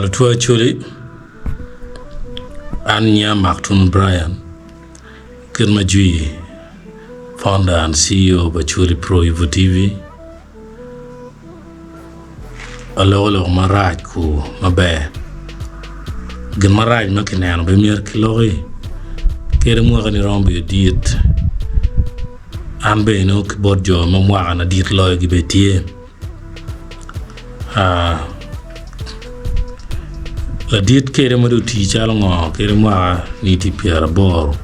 Lutwo Acholi, an nyinga Maktun Brian kit ma jwi founder and CEO pa Acholi Pro Evo TV aloko lok marac ku maber gin marac ma kineno bene myero kiloki kadi mwakani romo bedo dit an bene nongo ki bot jo ma mwakana dit loyogi bene tye. Ladit kede ma dong oti calo ngo kede mwaka ni tye pyeraboro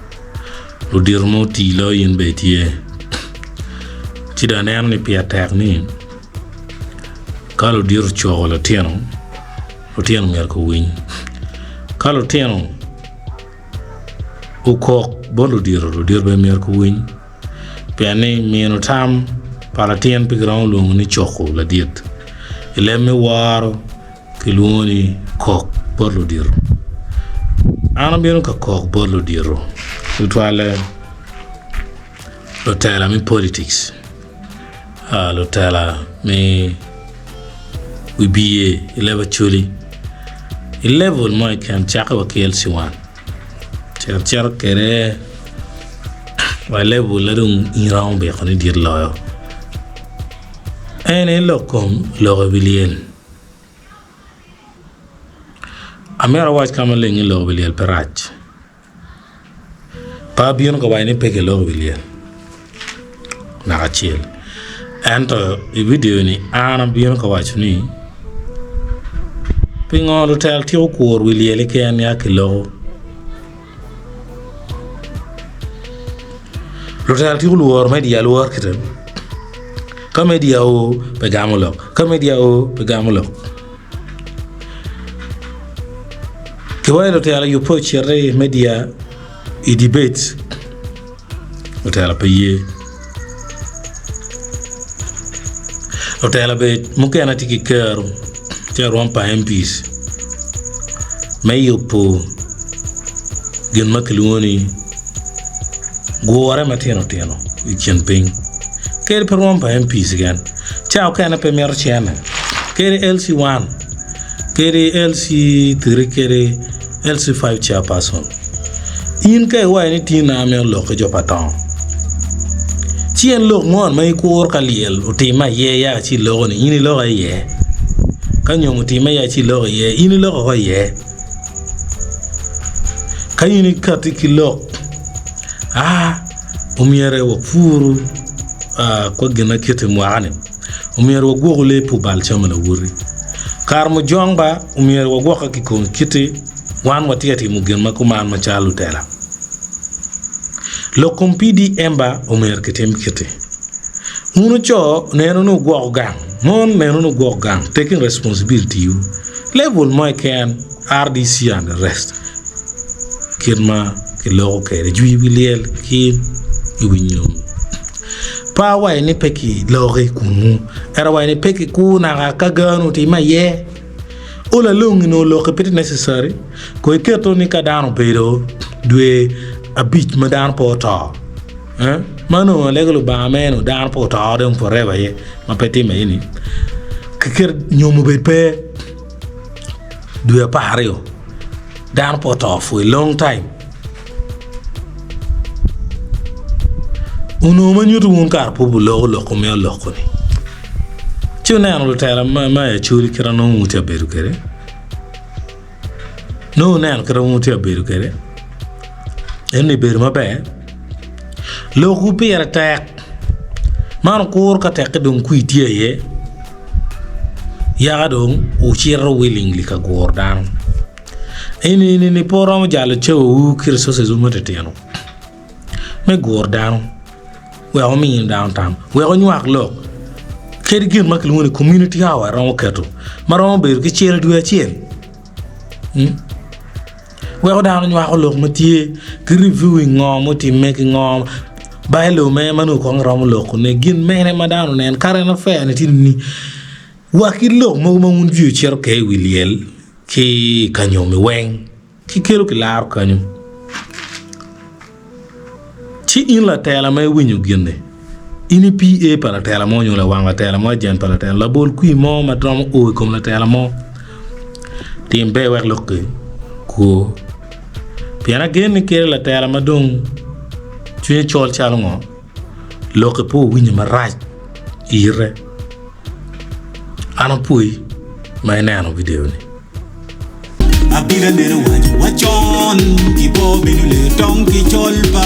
ludito ma oti loyo in bene tye ci dong aneno ni pire tek ni ka ludito ocoko lutino, lutino myero guwiny ka lutino okok bot ludito, ludito bene myero guwiny. Pien ni mino tam pa latin pe kiromo lwongo ni coko ladit. I leb me woro kilwongo ni kok bot ludito. An abino ka kok bot ludito tutwalle lutela me politics, lutela me wibye i leb Acholi i level mo keken cakke wa ki LC1. Cito acito kwede wa i level ma dong in iromo biko ni dit loyo en aye lok kom lok i wi lyel amito awac ka maleng ni lok i wi lyel pe rac pe abino ka waco ni pe kiloko i wi lyel. Naka acel ento i vidio ni an abino ka waco ni pingo lutela tiko kuro wi lyel keken nia ki loko lutela tiko lworo media alwora kite ka media oo pe gamo lok ka media oo pe gamo lok kiwaco lutela yubbe ocit i media i debate. Lutela pe ye. Lutela bene mukene tye ki kero tye arwom pa MPs me yubo gin ma kilwongo ni gure matino tino i kin piny kadi pe rwom pa MPs keken ca mukene pe mito cene kadi LC1 kadi LC3 kadi LC5 chairperson. In ka iwaco ni tinna amito lok ki jo pa tongo, ci en lok ngo ma ikuro ka lyel otimme iye yaka ci iloko ni in iloko iye? Ka nyom otimme ya ci iloko iye, in iloko ko iye? Ka in ikatti ki lok, aa omyero wapuru kwa gin ma kiti mwaka-ni, omyero wagwoku lee pe obal cam pa lawoti. Kare mujong ba omyero wagwokke ki kom kiti. Wan watye ka timo gin ma kuman macalo lutela. Lok kom PDM ba omyero kitim kiti. Wun oco neno ni wugwoko gang, mon neno ni wugwoko gang, taking responsibility wu level mo keken RDC and the rest kit ma kiloko kwede jwi wi lyel ki i wi nyom. Pe awaco ni pe kiloki kunu ento awaco ni pe kikur naka ka gano otime aye. All along onongo lok-ki pe tye necessary ko iketo ni ka dano obedo dwe abic ma dano pe oto eh ma nongo alego Lubanga me nongo dano pe oto dong forever aye ma pe timme eni kiket nyom obed pe dwe 12 dano pe oto for a long time onongo ma nyuto wun kara pe wuloko lok me oloko-ni. Ci wuneno lutela ma i Acholi kit ma nongo wutye ka bedo kwede? Nongo wuneno kit ma wutye ka bedo kwede? Ento ibedo maber? Lokwu pire tek. Man wukuro ka tekke dong kwir tye iye, yaka dong wucito willingly ka guro dano. Eni-ni pe wuromo jalo cawawu ki resources-wu me titino me guro dano. Wek omi dano tam, wek onywak lok. Kadi gin ma kilwongo ni community hour romo keto ma romo bedo ki cel dwe acel. Hmm? Weko dano nywako lok ma tye ki reviewing ngo mutimme ki ngo bylaw me ma nongo kong romo loko ne gin mene ma dano onen current affair ni tye ni wa ki lok mogo ma wun jwi ocito ke i wi lyel ki ka nyomi weng. Kikelo kilaro kanyo. Ci in latela ma iwinyo gin-ni, in i PA pa latela mo nyo lawang latela mo, agent pa latela, labol kwir mo ma romo o i kom latela mo. Tim ber wek lokki kwo. Pien agen ni keri latela ma dong cwinye col calo ngo, lokke pe owinyo marac ite. An apwoyi ma ineno video ni. Abila nene owaco wa con ki bo bino leyo tong ki col pa.